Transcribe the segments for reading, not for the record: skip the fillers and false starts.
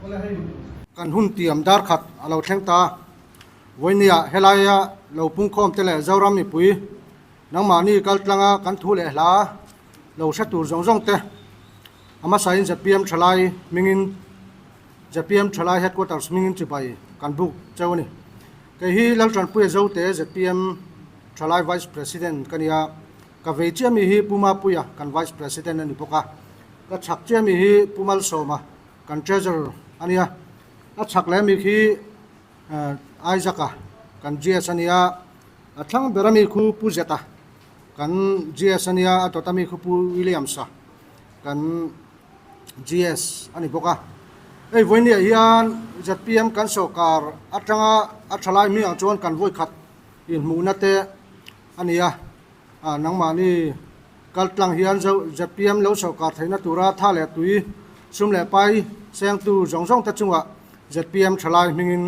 Kan hun tiam dar khat a lo thleng ta. Vawinia helaia lo pungkhawm te leh Zoram mipui nangmahni kal tlanga kan thu leh hla lo hre tur zawng zawng te a hmasain zpm thalai hmingin zpm thalai headquarters hmingin chibai kan buk cheu a ni. Kei hi Laltanpuia Zote zpm thalai Vice President ka nia. Ka vei chiah mi hi Pu Mapuia kan Vice President a ni bawk a, ka chhak chiah mi hi Pu Malsawma kan Treasurer a nia, a chhak leh mi khi Isaac-a kan GS a nia, a thlang ber ami khu Pu Zeta kan GS a nia, a dawt ami khu Pu Williams-a kan GS a ni bawk a. Hei vawinia hian zpm kan sawrkar atanga a thalai hming ang chuan kan vawikhat inhmuhna te a ni a. Ah nangmahni kal tlang hian zo zpm lo sawrkar theihna tura tha leh tui sum leh pai sengtu zawng zawng te chungah zpm thalai hmingin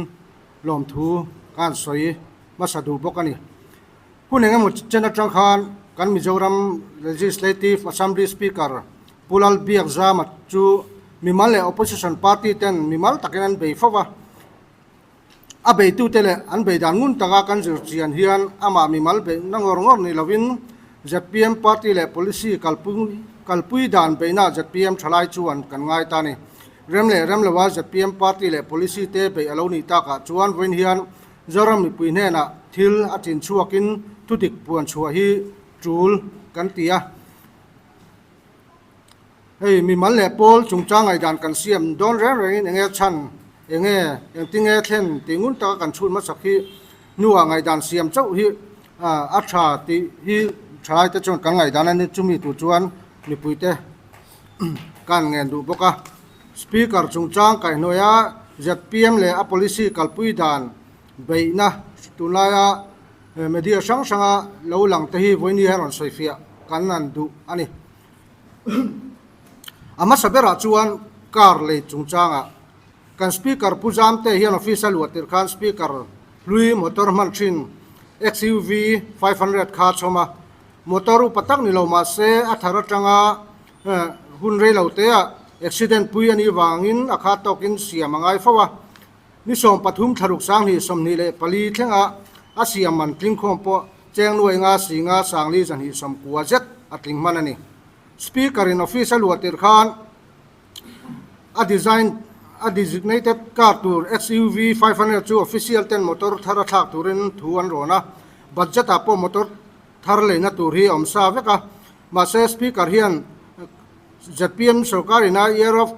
lawmthu ka han sawi hmasa duh bawk a ni. Hun engemaw chen atang khan kan Mizoram Legislative Assembly Speaker Pu Lalbiakzama chu mimal leh Opposition Party ten mimal takin an bei fo va. A beitute leh an beidan ngun taka kan zir chian hian amah mimal beihna ngawr ngawr ni lovin zpm party leh policy kalpui dan beihna zpm thalai chuan kan ngai ta a ni. Rem leh rem loa zpm party leh policy te beih a lo nih takah chuan vawiin hian Zoram mipui hnenah thil a chin chhuakin thudik puan chhuah hi tul kan ti a. Hei mimal leh pawl chungchang ngaihdan kan siam dawn reng rengin enge chhan, enge engtinge thlen tih ngun taka kan chhun hmasak hi hnuah ngaihdan siam chauh hi a tha tih hi thalaite chuan kan ngaihdan a ni. Chumi tur chuan mipuite kan ngen duh bawk a. Speaker chungchang kaihhnuaia zpm leh a policy kalpui dan beihna tunlaia media hrang hranga lo lang te hi vawiin hi a rawn sawifiah kan han duh a ni. A hmasa berah chuan car lei chungchangah kan Speaker Pu Zamte hian office a luah tirh khan Speaker hlui motor hman thin XUV 500 kha a chhawm a, motor upa tak ni lo mahse a thar atanga hun rei lo teah accident pui a nih vangin a kha tawkin siam a ngai fo a, ni 13 thlaruk 2024 thlenga a siam man tlingkhawm pawh Cheng nuai nga si nga sangli zahnih sawmkua zet a tling hman a ni. Speaker in office a luah tirh khan a design a designated car tur XUV 500 chu official ten motor thar a thlak turin thu an rawn a, budget ah pawh motor thar leina tur hi a awm sa vek a. Mahse Speaker hian zpm sorkar ina Year of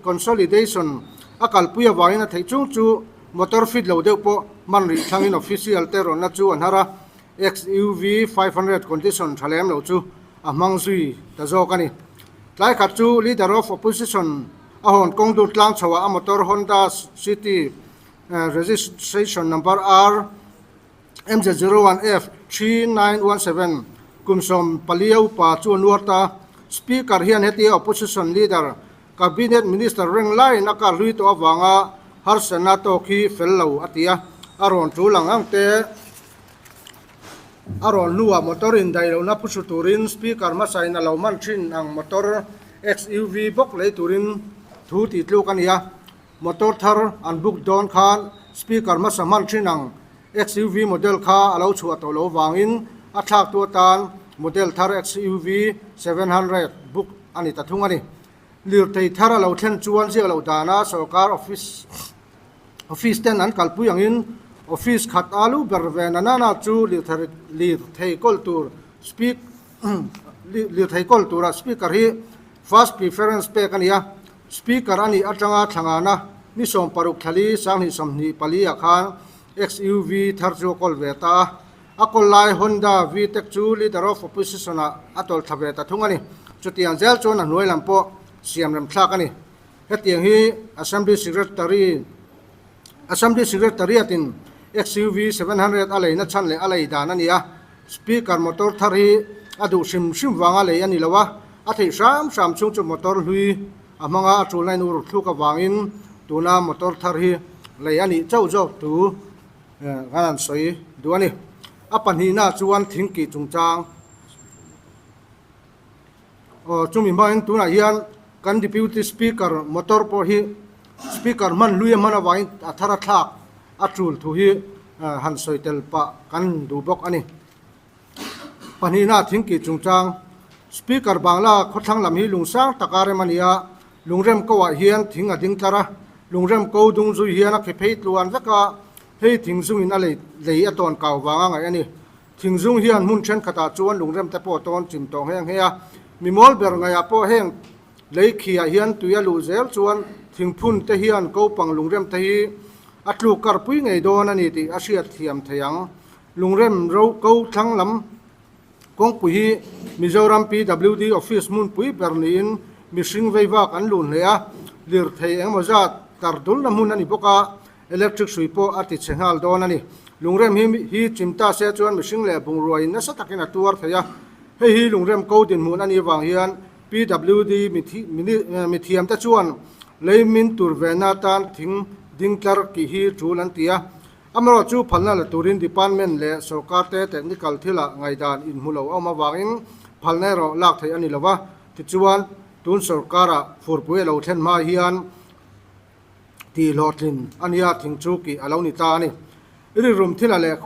Consolidation a kalpui avangin a theih chung chu motor fit lo deuh pawh hman rih thlangin official te rawnna chu an har a, XUV 500 condition tha lem lo chu a hmang zui ta zawk a ni. Tlai khat chu Leader of Opposition a hawn kawng dur tlang chhoah a motor Honda City registration number R MZ01F3917 kum 14 a upa chu a nuar ta. Speaker hian hetia Opposition Leader, Cabinet Minister reng laiin a kar hlui tawh avanga harsatna tawk hi fel lo a ti a, a rawn tul ang ang te a rawn hnuah motor indaih lohna phuhru turin Speaker hmasain a lo hman thin ang motor XUV bawk lei turin thu tih tluk a ni a. Motor thar an book dawn khan Speaker hmasa hman thin ang XUV model kha a lo chhuah tawh loh vangin a thlaktu atan model thar XUV 700 book a ni ta thung a ni. Lirthei thar a lo thlen chuan ziak loh dana sorkar office office ten an kalpui angin office khat a lu ber ve na nana chu lirthei kawl tur speak lirthei kawl tura speaker hi first preference pek a ni a. Speaker a nih atanga thlangana ni 16 thlali 2024 ah khan XUV thar chu a kawl ve ta a, a kawl lai Honda VTEC chu Leader of Opposition ah a tawlh thla ve ta thung a ni. Chutiang zel chuan a hnuai lam pawh siam rem thlak a ni. Hetiang hi Assembly Secretary Assembly Secretariat in XUV 700 a leina chhan leh a lei dan a ni a, Speaker motor thar hi a duh hrim hrim vanga lei a ni lo a, a theih hram hram chhung chu motor hlui a hmanga a tulna in ur thluk avangin tuna motor thar hi lei a nih chauh zawk thu kan han sawi duh a ni. A pahnihna chuan thingkih chungchang aw chumi hmangin tunah hian kan Deputy Speaker motor pawh hi. Speaker hman hlui a hman avangin a thar a thlak a tul thu hi han sawi tel pah kan duh bawk a ni. Pahnihna thingkih chungchang Speaker Bangla khawthlang lam hi lungsang taka rem a ni a, lungrem ko ah hian thing a ding tlar a, lungrem ko dung zui hian a khi phei tluan vek a, hei thing zungin a lei lei a tawn kau vang a ngaih a ni. Thing zung hian hmun thenkhatah chuan lungrem te pawh a tawn chim tawh nghe nghe a, mimawl ber ngaihah pawh heng Lei khiah hian tui a luh zel chuan thingphun te hian kopang lungrem te hi a tluk karpui ngei dawn a ni tih a hriat thiam thei ang. Lungrem ro ko thlang lam kawngpui hi Mizoram PWD office hmunpui ber niin mihring veivak an luh hle a, lirthei engemaw zat tar dulna hmun a ni bawk a, electric hrui pawh a ti chhe nghal dawn a ni. Lungrem hi hi chim ta se chuan mihring leh bungruain nasa takin a tuar thei a, hei hi lungrem ko dinhmun a nih avang hian PWD mithiamte chuan lei min tur vena atan thing ding tlar kih hi tul an ti a. Amaherawh chu phalna la turin department leh sorkar te technical thilah ngaihdan inhmu lo a awm avangin phalna erawh lak theih a ni lo va. Tichuan, tun sorkarah furpui a lo thlen hma hian tih hlawhtlin a nia thing chu kih a lo ni ta a ni. I rilrum thila leh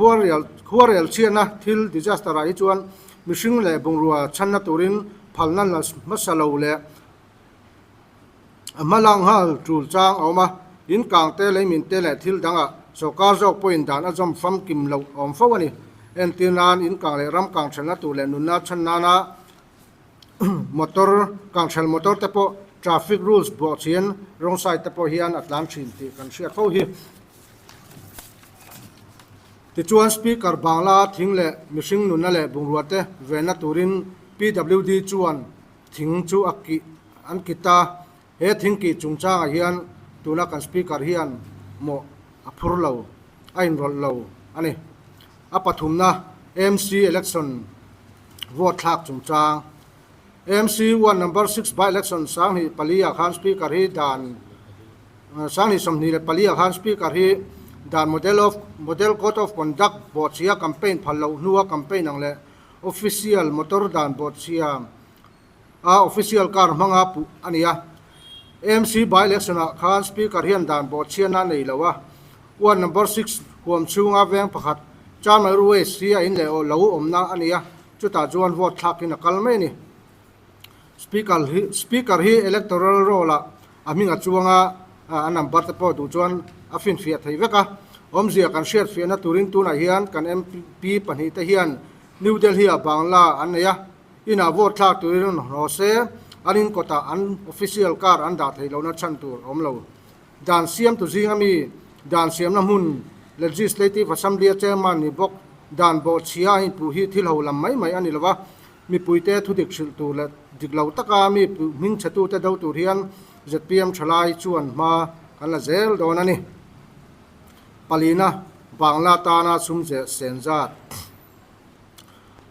khuarel chhiatna thil disaster ah hi chuan mihring leh bungrua chhanna turin phalna la hmasa lo leh a hma lang nghal tul chang a awm a, in kang te, leimin te leh thil dangah sawrkar zawk pawhin dan a zawm famkim loh a awm fo a ni. Entir nan in kang leh ram kang thelna tur leh nunna chhan nana Motor, kanghrel motor te pawh traffic rules buah chhin wrong side te pawh hian a tlan thin tih kan hriat fo hi. Tichuan Speaker Bangla thing leh mihring nunna leh bungrua te venna turin PWD chuan thing chu a kih an kit a, he thing kih chungchangah hian tuna kan Speaker hian mawh a phur lo, a inrawlh lo a ni. A pathumna MC election vote thlak chungchang MC one number six by election 2004 ah khan speaker hi dan 2024 ah khan speaker hi dan model of model code of conduct bawhchhia campaign phal loh hnua campaign ang leh official motor dan bawhchhia a official car hmanga puh a ni a. MC by election ah khan speaker hian dan bawhchhiatna a nei lo a, ward number six huam chhunga veng pakhat Chamel Waste hi a in leh lo awmna a ni a, chutah chuan vote thlakin a kal mai a ni. Speaker hi speaker hi electoral roll ah a hming a chuang a, a number te pawh duh chuan a finfiah thei vek a. Awmzia kan hriatfiahna turin tunah hian kan MP pahnihte hian New Delhi ah Bangla an nei a, Inah vote thlak turin rawn haw se, an in kawtah an official car an dah theih lohna chhan tur a awm lo. Dan siamtu zinga mi dan siamna hmun Legislative Assembly-a chairman ni bawk dan bawhchhia a inpuh hi thil ho lam mai mai a ni lo va, mipuite thudik hrilh tur leh dik lo taka mi hmingchhetute do tur hian zpm thalai chuan hma kan la zel dawn a ni. Palina, Bangla tana sum zeh sen zat.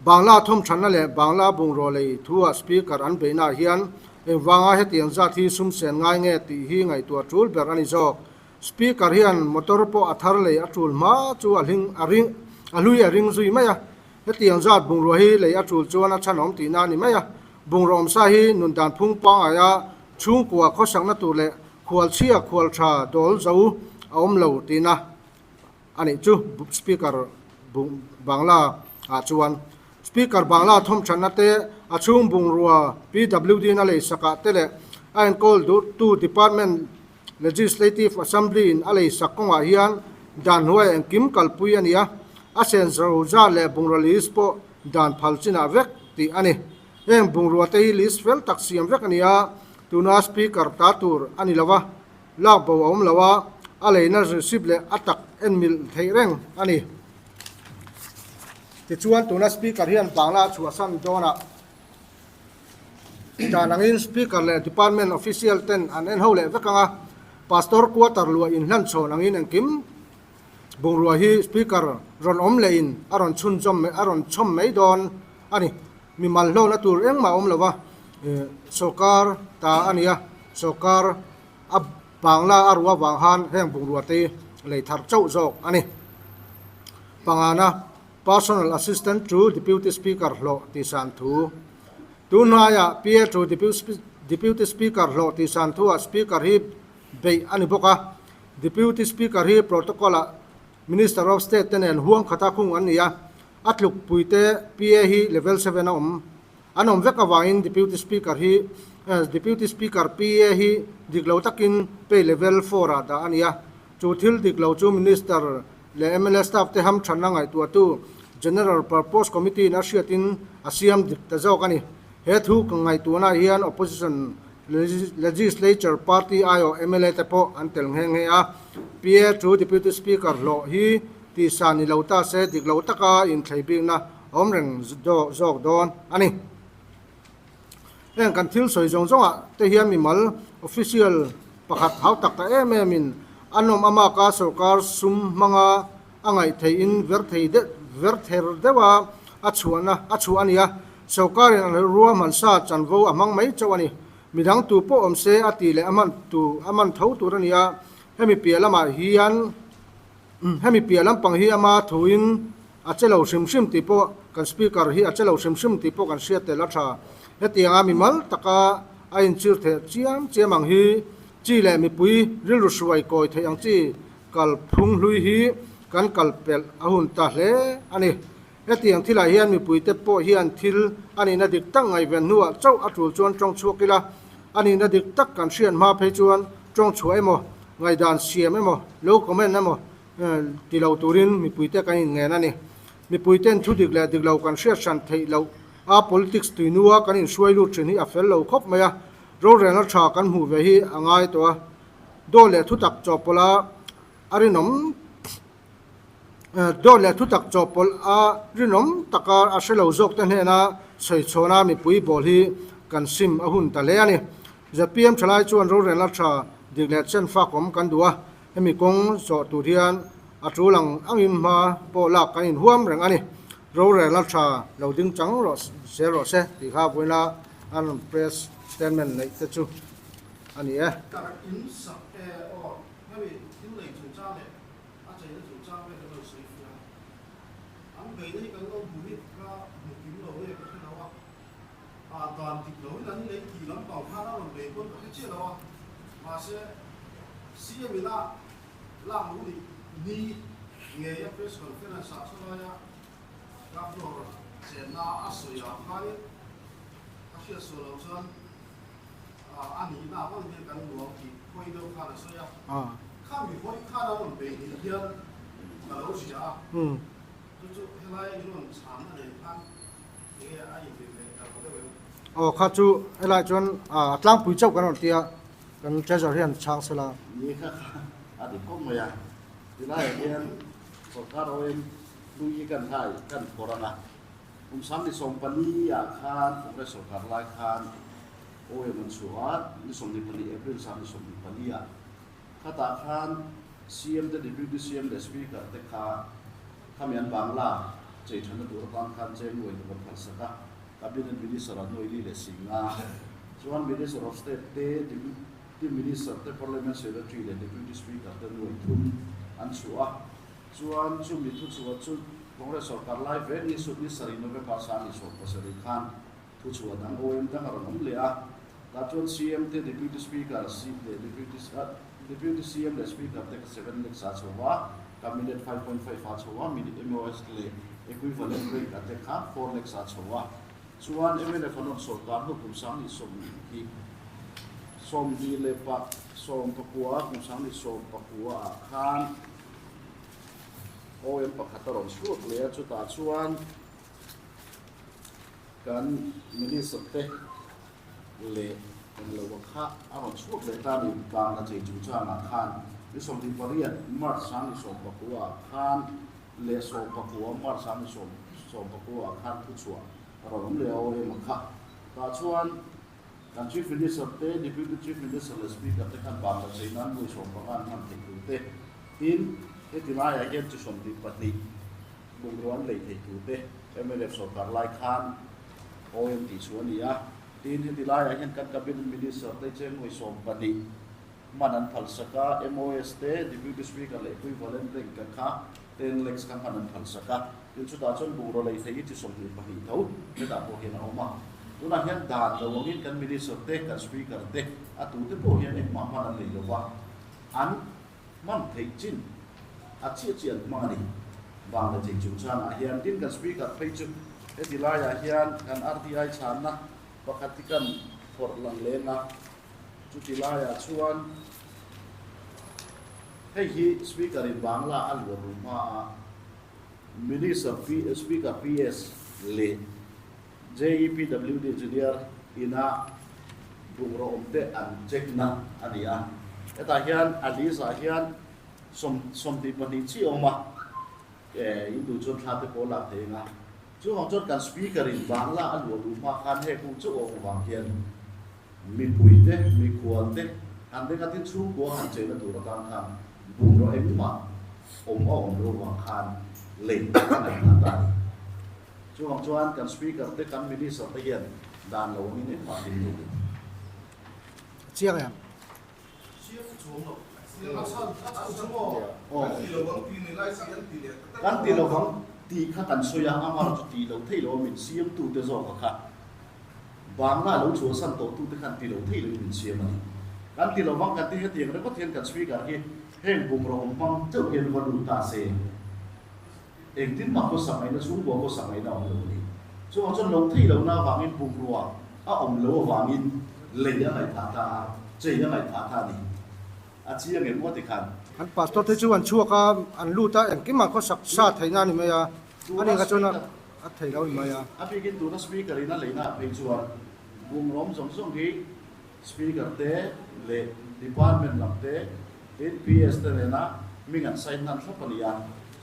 Bangla thawmthanna leh Bangla bungraw lei thua Speaker an beihnaah hian engvanga hetiang zat hi sum sen ngai nge tih hi ngaihtuah tul ber a ni zawk. Speaker hian motor pawh a thar lei a tul hma chu a hling a ring a hlui a ring zui mai a. Hetiang zat bungrua hi lei a tul chuan a chhanawm tihna a ni mai a. Bungraw awmsa hi nundan phung pangaia chhungkua khawsakna tur leh khualchhia khualtha dawl zo a awm lo tihna. A nih chu Speaker Bangla ah chuan Speaker Bangla thawmthatna te, a chhung bungrua PWD in a lei sak ah te leh a enkawl duhtu Department Legislative Assembly in a lei sak kawngah hian dan hnuai engkim kalpui a ni a, a sen zo zat leh bungrua list pawh dan phal chinah vek tih a ni. Heng bungrua te hi list fel tak siam vek a ni a, tuna Speaker ta tur a ni lo va. Lak bo a awm lo a, a leina receipt leh a tak en milh theih reng a ni. Tichuan tuna Speaker hian Bangla a chhuahsan dawnah dan angin Speaker leh Department official ten an en ho leh vek ang a, Pastor quarter luah inhlan chhawn angin engkim bungrua hi Speaker rawn awm leh in a rawn chhunzawm a rawn chhawm mai dawn a ni. Mimal hlawhna tur engmah a awm lo va, sawrkar ta a ni a, sawrkar A Bangla a ruah vang han heng bungrua te lei thar chauh zawk a ni. Pangana, Personal Assistant to Deputy Speaker hlawh tih san thu. Tun hnaiah PA to Deputy Speaker hlawh tih san thuah Speaker hi beih a ni bawk a. Deputy Speaker hi protocol-ah Minister of State te nen huang khata khung an ni a, a tlukpuite PA hi level seven a awm an awm vek avangin Deputy Speaker hi Deputy Speaker PA hi dik lo takin pay level four-ah dah a ni a. Chu thil dik lo chu Minister leh mla staff te hamthanna ngaihtuahtu General Purpose Committee in a hriatin a siam dik ta zawk a ni. He thu ka ngaihtuahnaah hian Opposition Legislature Party aiawh mla te pawh an tel nghe nghe a. PA chu Deputy Speaker hlawh hi tihsa ni lo ta se dik lo taka inthlei bikna a awm reng zawk dawn a ni. Heng kan thil sawi zawng zawngah te hian mimal official pakhat hau tak ta em em in a nawm amaka sorkar sum hmanga a ngaih theih in ver thei deuh ver ther deuh a a chhuahna a chhuah a ni a, sorkarin a ruahman sa chanvo a hmang mai chauh a ni. Midang tu pawh awm se a tih leh a hman tu a hman tho tur a ni a, hemi piah lamah hian hemi piah lampang hi ama thuin A che lo hrim hrim tih pawh kan speaker hi a che lo hrim hrim tih pawh kan hriat tel a tha. Hetianga mimal taka a inchir theih chiam chiam ang hi chi leh mipui rilru hruai kawi theih ang chi kal phung hlui hi kan kal pelh a hun ta hle a ni. Hetiang thilah hian mipuite pawh hian thil a nihna dik tak ngaihven hnuah chauh a tul chuan tawng chhuak ila, a nihna dik tak kan hriat hma phei chuan tawng chhuah emaw, ngaihdan siam emaw, lo comment emaw Ti lo turin mipuite kan inngen a ni. Mipuiten thu dik leh dik lo kan hriat hran theih loh a politics tuinua kan inhruai lut thin hi a fel lo khawp mai a, rorelna tha kan hmuh ve hi a ngai tawh a. Dawt leh thutak chawhpawlh a a rinawm Dawt leh thutak chawhpawlh a rinawm taka a hre lo zawkte hnena sawi chhawna mipui bawl hi kan sim a hun ta hle a ni. ZPM thalai chuan rorelna tha dik leh chen fak awm kan duh a. Hemi kawng zawh tur hian a tul ang angin hma pawh lak kan inhuam reng a ni. Rorel a tha lo ding chang rawh zel rawh se tih kha vawiina an rawn press statement neih te chu a ni e. Kar in sak e aw, hemi thil lei chungchang leh a cheina chungchang vel kan lo sawi fiah a. An beihna hi kan lo hmu hi ka hmu kim lo nge ka hre lo a, ah dan dik lo in an lei tih lampang khan a rawn bei pawn ka hre chiah lo a, mahse CM in a lak luh nih ni ngei a press conference ah chulai a Governor chenna a sawi ah khanin ka hriat sual loh chuan a nihna ah pawn hian kan nuam tih hawi deuh khan a sawi a, kha mi hawi khan a rawn bei ni hian ka lo hria a, chu chu helai in rawn chhan a nei khan Aw kha chu helai chuan a tlangpui chauh kan rawn tia kan treasure hian chhang sela. Ni kha kha a dik khawp mai a, tilaiah hian sorkar oil hlui hi kan hai kan phawrh ang a, kum 34 ah khan Congress sorkar lai khan oil an chhuah a, ni 24 April 24 ah khatah khan CM te Deputy CM leh Speaker te kha Khami an Bangla chei thanna tur atan khan cheng nuai tur an phalsak a, Cabinet Minister ah nuai li leh si nga chuan Minister of State te, Deputy Minister te, Parliament Secretary leh Deputy Speaker te nuai thum an chhuah a. Chuan chumi thuchhuah chu Congress sorkar lai ve ni sut ni sarih November 27 khan thuchhuah dang OM dang a rawn awm leh a. Tah chuan CM te, Deputy Speaker leh Deputy CM leh Speaker te kha 7 lakhs a chho a. Cabinet 5.5 a chho a, minute MOS leh equivalent rate a te kha 4 lakhs a chho a. Chuan mnf an rawn sawrkar hnu kum 20 20 leh pa 19 kum 2019 ah khan OM pakhat a rawn chhuak leh a, chutah chuan kan minister te leh englo a kha a rawn chhuak leh ta ni tlang a chei chungchangah khan ni 28 March 2019 ah khan leh 19 March 2019 ah khan thuchhuah a rawn awm leh a OM a kha tah chuan kan Chief Minister te Deputy Chief Minister leh Speaker te khan bangla chei nan nuai 15 an hman theih tur te tin heti laiah hian chi 22 bungrua an lei theih tur te mnf sorkar lai khan OM tih chu a ni a. Tin, heti laiah hian kan Cabinet Minister te chengmui 12 hman an phalsak a, MOS te, Deputy Speaker leh Equivalent rank ka kha 10 lakhs kha hman an phalsak a. Tin, chutah chuan bungraw lei thei hi chi 22 tho hetah pawh hian a awm a. Tunah hian dan lo angin kan Minister te, kan Speaker te, a tute pawh hian engmah hman an nei lo va. An hman theih chin a chiah chiah an hmang a ni. Bangla chei chungchangah hian tin kan Speaker phei chu heti laiah hian kan RTI chhanna pakhat hi kan phawrh lang leng a, chuti laiah chuan hei hi Speaker in Bangla a luah duh hma a Minister Speaker PS leh JEPWD Junior ina bungraw awm te an check na a ni a. Hetah hian a list ah hian 22 chi a awm a, in duh chuan thla te pawh a lak thei ang a. Chuvang chuan kan Speaker in Bangla a luah duh hma khan heng hung chauh a awm avang hian mipui te, mikhual te han ring a tin chhungkua han cheina tur atan khan bungraw engmah awm a awm lo vang khan lei a ngaihthah ta a ni. Chuvang chuan kan Speaker te kan Minister te hian dan lo angin engmah an in lo. Chiang em? Chiang chuang lo. A chhan a chhan chu maw? Kan ti lo ang tih ni lai si an ti leh ta Kan ti lo ang tih kha kan sawi a, amah chu ti lo thei lo a min siamtu te zawk a kha Bangla lo chhuahsan tawh tu te khan ti lo thei lo in min siam a ni. Kan ti lo ang kan ti hetiang ringawt hian kan Speaker hi heng bungraw awm hmang chauh hian va lut ta se. Engtin mah khaw sangaihna chhungkua khaw sangaihna a awm lo a ni. Chuvang chuan lo thei lohna avangin bungrua a awm lo avangin lei a ngaihthah ta a, chei a ngaihthah ta a ni. A chiang em aw tikhan. An pastor te chu an chhuak a, an lut a, engkim ah khaw sak sa theihna a ni mai a, a ni kha chuan a thei lo a ni mai a. A bikin tuna speaker in a leina ah phei chuan bungraw awm zawng zawng hi speaker te leh department lam te tin PS te nena ming an sign hnan thlap a ni a.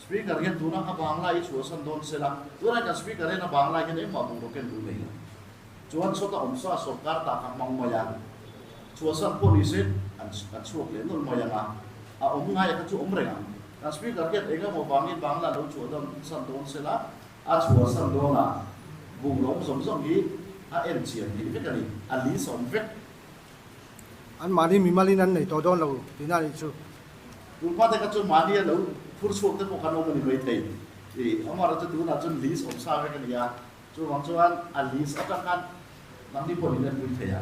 Speaker hian tuna a bang lai i chhuahsan dawn se la, tunah kan speaker hian a bang lai hian engmah bungraw ken duh nei lo. Chuan chawt a awm sa sawrkar ta kha hmang mai a, chhuahsan pawh ni se an an chhuak leh nawlh mai ang a, a awm ngai a kha chu awm reng ang. Kan speaker hian eng emaw vangin bangla lo chhuah dawn san dawn se la, a chhuahsan dawnah bungraw awm zawng zawng hi a en chian theih vek a ni, a list a awm vek. Anmahni mimalin an nei tawh dawn lo tihna a nih chu. Tunhma te kha chuan mahni a lo phur chhuak te pawh khan awm a ni maithei. Ih, amaherawhchu tunah chuan list awm sa vek a ni a, chuvang chuan a list atang khan nangni pawh in enpui thei a.